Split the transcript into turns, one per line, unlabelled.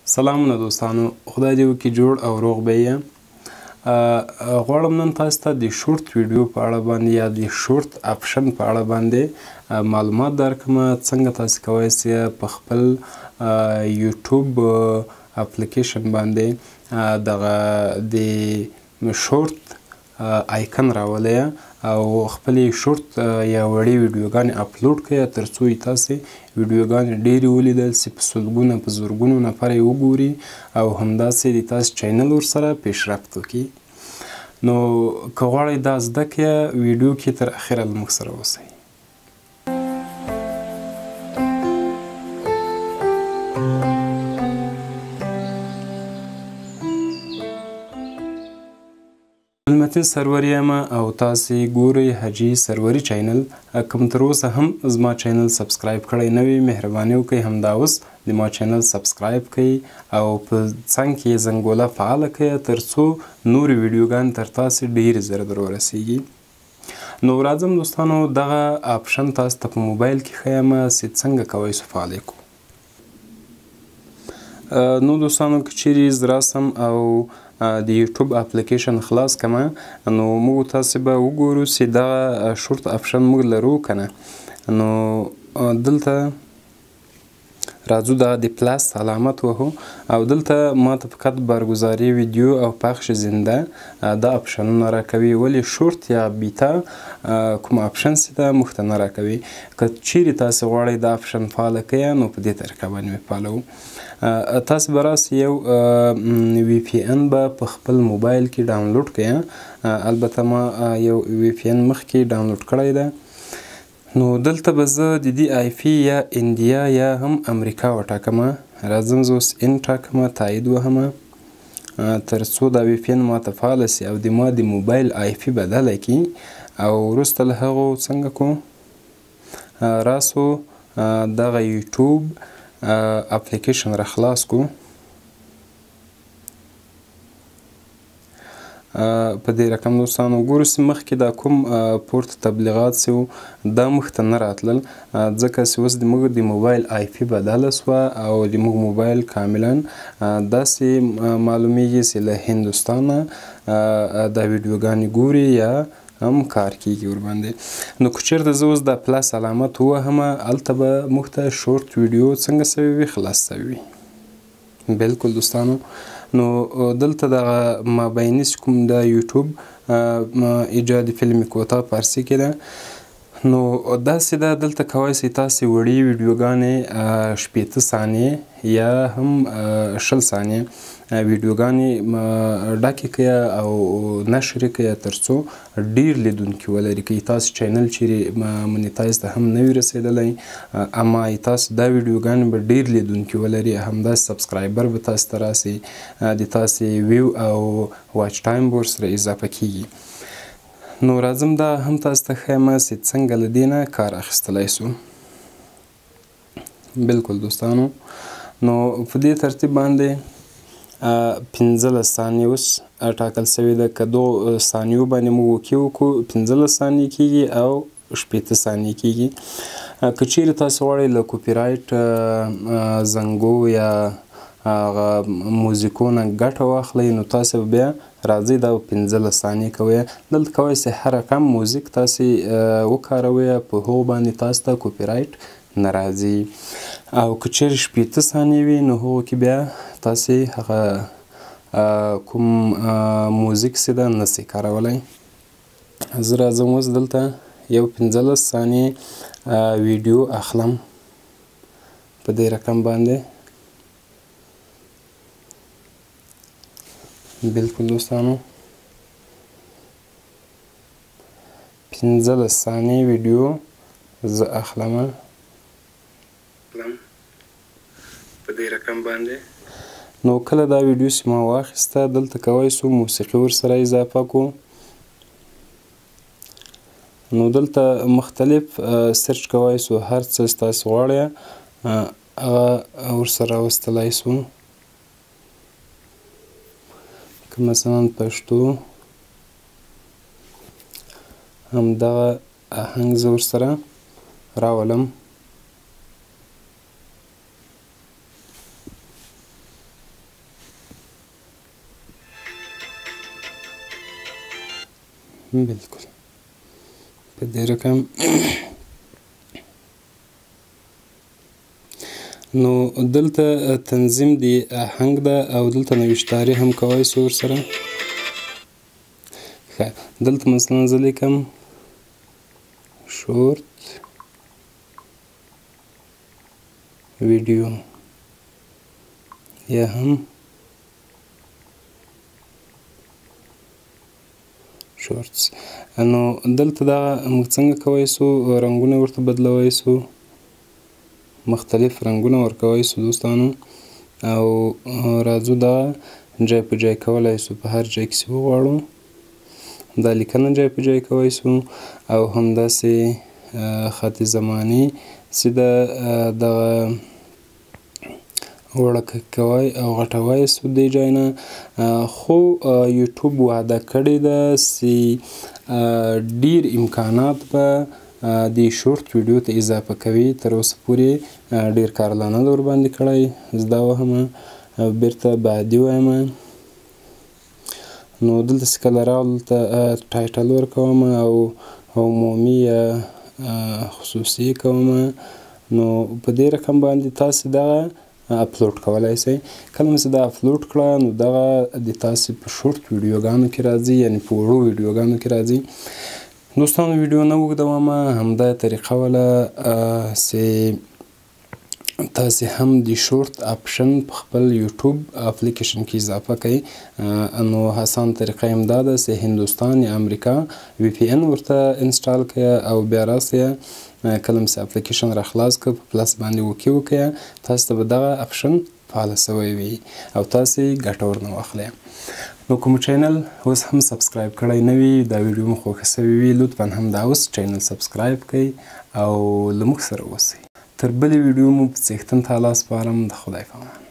سلامونه دوستانو، خدای دې وکړي جوړ او روغ به یې. غواړم نن تاسو ته د short ویډیو په اړه باندې یا د short option په اړه باندې معلومات درکړم، څنګه تاسو کولی شئ په خپل یوټیوب اپلیکیشن باندې دغه د short icon راولئ او خپلې شورت یا وړې ویډیوګانې اپلوډ کړئ، تر څو یې تاسې ویډیوګانې ډېرې ولیدل سي، په سلګونه په زرګونو نفر یې وګوري او همداسې د تاسې channel ورسره پیشرفت وکړي. نو که غواړئ دا زده کړئ، ویډیو کې تر اخره له موږ سره اوسئ. متین سروري یم او تاسې ګورئ حاجي سروري channel. کوم تر اوسه هم زما channel subscribe کړی نه وي، مهرباني وکړئ همدا اوس د ما channel subscribe کړئ او په څنګ کې یې زنګوله فعاله کړئ، تر څو نورې ویډیوګانې تر تاسې ډېرې زر در ورسیږي. نو راځم دوستانو، دغه option تاسو ته په موبایل کې ښیم چې څنګه کوی سو فعال یې کړو. نو دوستانو، که چیرې زه راسم او د یوټیوب اپلیکیشن خلاص کمه، نو موږ تاسې به وګورو چې دغه short option موږ لرو که نه. نو دلته راځو، دا د plus علامت وهو او دلته ما ته فقط بارګذاري ویډیو او پخش زنده دا اپشنونه راکوي، ولې شورت یا بیتا کوم option چې ده موږ ته نه راکوي. که چیرې تاسې غواړئ دا option فعاله کړئ، نو په دې طریقه باندې مې فعالوو. تاسې به راسئ یو VPN به په خپل موبایل کې ډاونلوډ کړئ. البته ما یو VPN مخکې ډاونلوډ کړی ده. نو دلته به زه د دې IP یا اندیا یا هم امریکا وټاکم. راځم زه اوس ان ټاکم، تایید وهمه، تر څو دا VPN ما ته فعاله سي او د ما د موبایل IP بدله کړي. او وروسته له هغو څنګه کو راسو دغه یوټیوب اپلیکیشن را خلاص کو. په دې رقم دوستانو ګورو چې مخکې دا کوم پورته تبلیغات چې وو دا موږ ته نه راتلل، ځکه چې اوس د موږ د موبایل IP بدله سوه او د موږ موبایل کاملا داسې معلومیږي چې له هندوستانه دا ویډیوګانې ګوري یا هم کار کیږي ورباندې. نو که چېرته زه اوس دا plus علامت ووهمه، هلته به موږ ته شورت ویډیو څنګه سوې وي، خلاص سوې وي. بالکل دوستانو، نو دلته دغه مابیني چې کوم د یوټیوب ایجاد فلم کوتاه فارسي کې ده، نو داسې ده دلته کولی سئ تاسې وړې ویډیوګانې 60 ثانیې یا هم 20 ثانیې ویډیوګانې ډکې کړئ او نشر یې کړئ، تر څو ډېر لیدونکي ولري. که تاسې channel چیرې monetize ته هم نه وي رسېدلی، اما تاسې دا ویډیوګانې به ډېر لیدونکي ولري، همداسې subscriber به تاسې ته راسي، د تاسې view او watch time به ورسره اضافه کیږي. نو راځم دا هم تاسو ته ښیم چې څنګه له دې نه کار اخیستلی سو. بالکل دوستانو، نو په دې ترتیب باندې 15 ثانیې اوس ټاکل سوې ده. که دوو ثانیو باندې موږ okay وکړو، 15 ثانیې کیږي او 60 ثانیې کیږي. که چیرې تاسو غواړئ له copyright زنګو یا هغه موزیکو نه ګټه واخلئ، نو تاسې به بیا راځئ دا 15 ثانیې کوئ. دلته کولی سئ هر رقم موزیک تاسې وکاروئ، په هغو باندې تاسو ته copyright نه راځي. او که چیرې 60 ثانیې وي، نو هغو کې بیا تاسې هغه کوم موزیک چې ده نه سئ کارولی. زه راځم اوس دلته یو 15 ثانیې ویډیو اخلم په دې رقم باندې. بالکل دوستانو، 15 ثانیې ویډیو زه اخلم په دې رقم باندې. نو کله دا ویډیو چې ما واخیسته، دلته کولی سو موسیقي ورسره اضافه کړو. نو دلته مختلف search کولی سو، هر څه چې تاسو غواړئ هغه ورسره راوستلی سو. که مثلا پښتو، همدغه اهنګ زه ورسره راولم. بالکل په دې رقم. نو دلته تنظیم دی آهنګ ده او دلته نوشتاري هم کوی سو ورسره. ښه، دلته مثلا زه لیکم شورت ویډیو یا هم شورتس. نو دلته دا موږ څنګه کوی سو، رنګونه ورته بدلوی سو، مختلف رنګونه ورکوی سو دوستانو. او راځو دا جای په جای کولی سو، په هر جای کې چې وغواړو دا لیکنه جای په جای کوی سو. او همداسې خط زماني چې ده دغه وړکه کوی او غټوی سو دې جای نه. خو یوټیوب وعده کړې ده چې ډیر امکانات به دې شورت ویډیو ته اضافه کوي. تر اوسه پورې ډیر کار لا نه ده ورباندې کړی. زه دا وهم او بیرته بعدي وایم. نو دلته چې کله راغلو دلته title ورکوم او عمومي یا خصوصي کوم. نو په دې رقم باندې تاسې دغه اپلوډ کولی سئ. کله مو چې دا اپلوډ کړه نو دغه د تاسې په شورت ویډیوګانو کې راځي، یعنې په وړو ویډیوګانو کې راځي. دوستانو ویډیو نه اوږدوم، همدا طریقه وله چې تاسې هم د شورت option په خپل یوټیوب اپلیکیشن کې اضافه کړئ. نو اسان طریقه هم دا ده چې هندوستان یا امریکا VPN ورته install کړئ او بیا راسئ کله مو چې اپلیکیشن را خلاص کړ په plus باندې OK وکړئ، تاسو ته به دغه option فعاله سوی وي او تاسې ګټه ورنه واخلئ. نو کوم channel اوس هم subscribe کړی نه وي، دا ویډیو مو خوښه سوې وي، لطفا هم دا اوس channel subscribe کړئ او له موږ سره اوسئ. تر بلې ویډیو مو په څښتن تعالی سپارم. د خدای په امان.